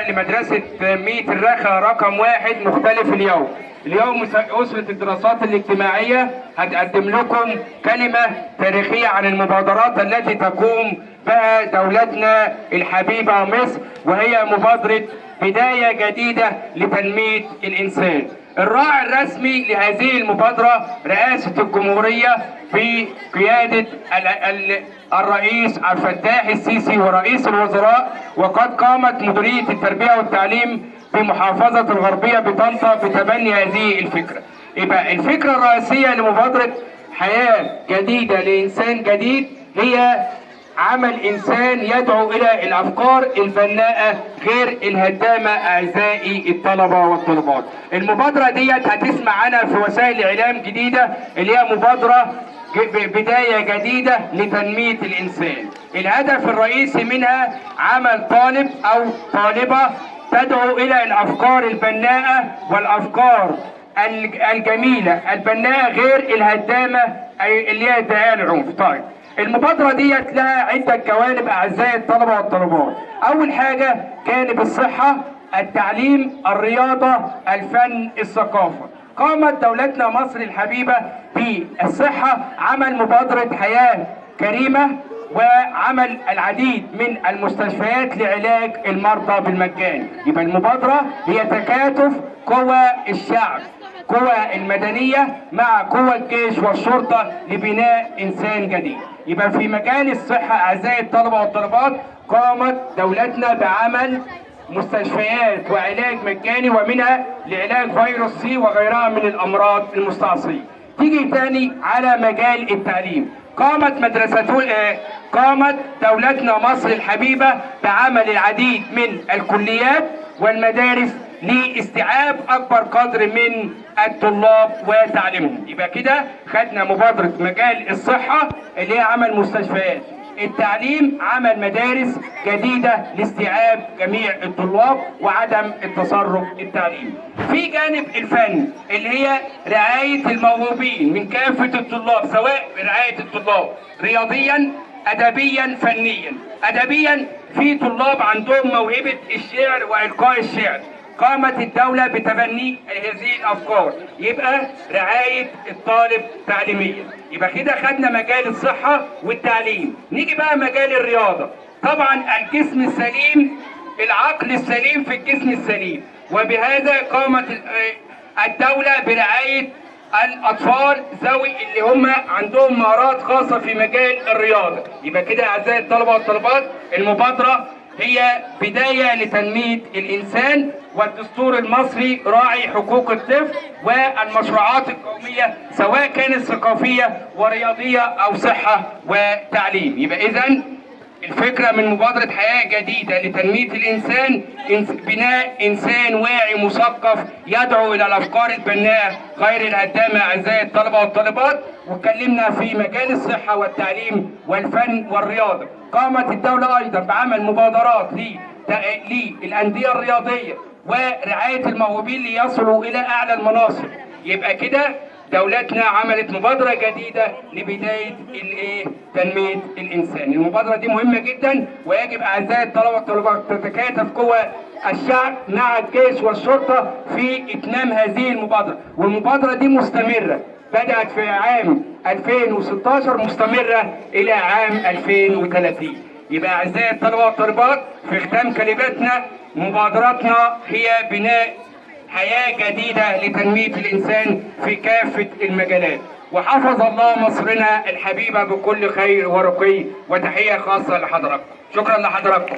لمدرسة ميت الرخا رقم 1 مختلف اليوم. اليوم أسرة الدراسات الاجتماعية هتقدم لكم كلمة تاريخية عن المبادرات التي تقوم بها دولتنا الحبيبة مصر، وهي مبادرة بداية جديدة لتنمية الإنسان. الراعي الرسمي لهذه المبادرة رئاسة الجمهورية بقيادة الرئيس عبد الفتاح السيسي ورئيس الوزراء، وقد قامت مديرية التربية والتعليم بمحافظة الغربية بطنطا بتبني هذه الفكرة. يبقى الفكرة الرئيسية لمبادرة حياة جديدة لإنسان جديد هي عمل إنسان يدعو إلى الأفكار البناءة غير الهدامة. أعزائي الطلبة والطالبات، المبادرة ديت هتسمع عنها في وسائل الإعلام جديدة، اللي هي مبادرة بداية جديدة لتنمية الإنسان. الهدف الرئيسي منها عمل طالب أو طالبة تدعو إلى الأفكار البناءة والأفكار الجميلة البناءة غير الهدامة اللي هي ادعاء العنف. طيب، المبادرة ديت لها عدة جوانب أعزائي الطلبة والطالبات. أول حاجة جانب الصحة، التعليم، الرياضة، الفن، الثقافة. قامت دولتنا مصر الحبيبة بالصحة، عمل مبادرة حياة كريمة، وعمل العديد من المستشفيات لعلاج المرضى بالمجان. يبقى المبادرة هي تكاتف قوى الشعب، قوى المدنية مع قوى الجيش والشرطة لبناء إنسان جديد. يبقى في مجال الصحة أعزائي الطلبة والطالبات، قامت دولتنا بعمل مستشفيات وعلاج مجاني، ومنها لعلاج فيروس سي وغيرها من الأمراض المستعصية. تيجي تاني على مجال التعليم، قامت دولتنا مصر الحبيبة بعمل العديد من الكليات والمدارس لاستيعاب أكبر قدر من الطلاب وتعليمهم. يبقى كده خدنا مبادرة مجال الصحة اللي هي عمل مستشفيات، التعليم عمل مدارس جديدة لاستيعاب جميع الطلاب وعدم التسرب التعليمي. في جانب الفن اللي هي رعاية الموهوبين من كافة الطلاب، سواء رعاية الطلاب رياضيا، أدبيا، فنيا. أدبيا في طلاب عندهم موهبة الشعر وإلقاء الشعر، قامت الدولة بتبني هذه الأفكار، يبقى رعاية الطالب تعليميا. يبقى كده خدنا مجال الصحة والتعليم. نيجي بقى مجال الرياضة. طبعا الجسم السليم، العقل السليم في الجسم السليم، وبهذا قامت الدولة برعاية الأطفال ذوي اللي هم عندهم مهارات خاصة في مجال الرياضة. يبقى كده أعزائي الطلبة والطالبات، المبادرة هي بداية لتنمية الإنسان، والدستور المصري راعي حقوق الطفل، والمشروعات القومية سواء كانت ثقافية ورياضية أو صحة وتعليم. يبقى إذن الفكرة من مبادرة حياة جديدة لتنمية الإنسان بناء إنسان واعي مثقف يدعو إلى الأفكار البناءة غير الهدامة. أعزائي الطلبة والطالبات، واتكلمنا في مجال الصحة والتعليم والفن والرياضة. قامت الدولة أيضا بعمل مبادرات للأندية الرياضية ورعاية الموهوبين ليصلوا إلى أعلى المناصب. يبقى كده دولتنا عملت مبادرة جديدة لبداية تنمية الإنسان. المبادرة دي مهمة جدا، ويجب أعزائي الطلبة والطالبات تتكاتف قوى الشعب مع الجيش والشرطة في إتمام هذه المبادرة. والمبادرة دي مستمرة، بدأت في عام 2016 مستمرة إلى عام 2030. يبقى أعزائي الطلبة والطالبات، في ختام كلماتنا، مبادراتنا هي بناء حياة جديدة لتنمية الإنسان في كافة المجالات. وحفظ الله مصرنا الحبيبة بكل خير ورقي، وتحية خاصة لحضراتكم. شكرا لحضراتكم.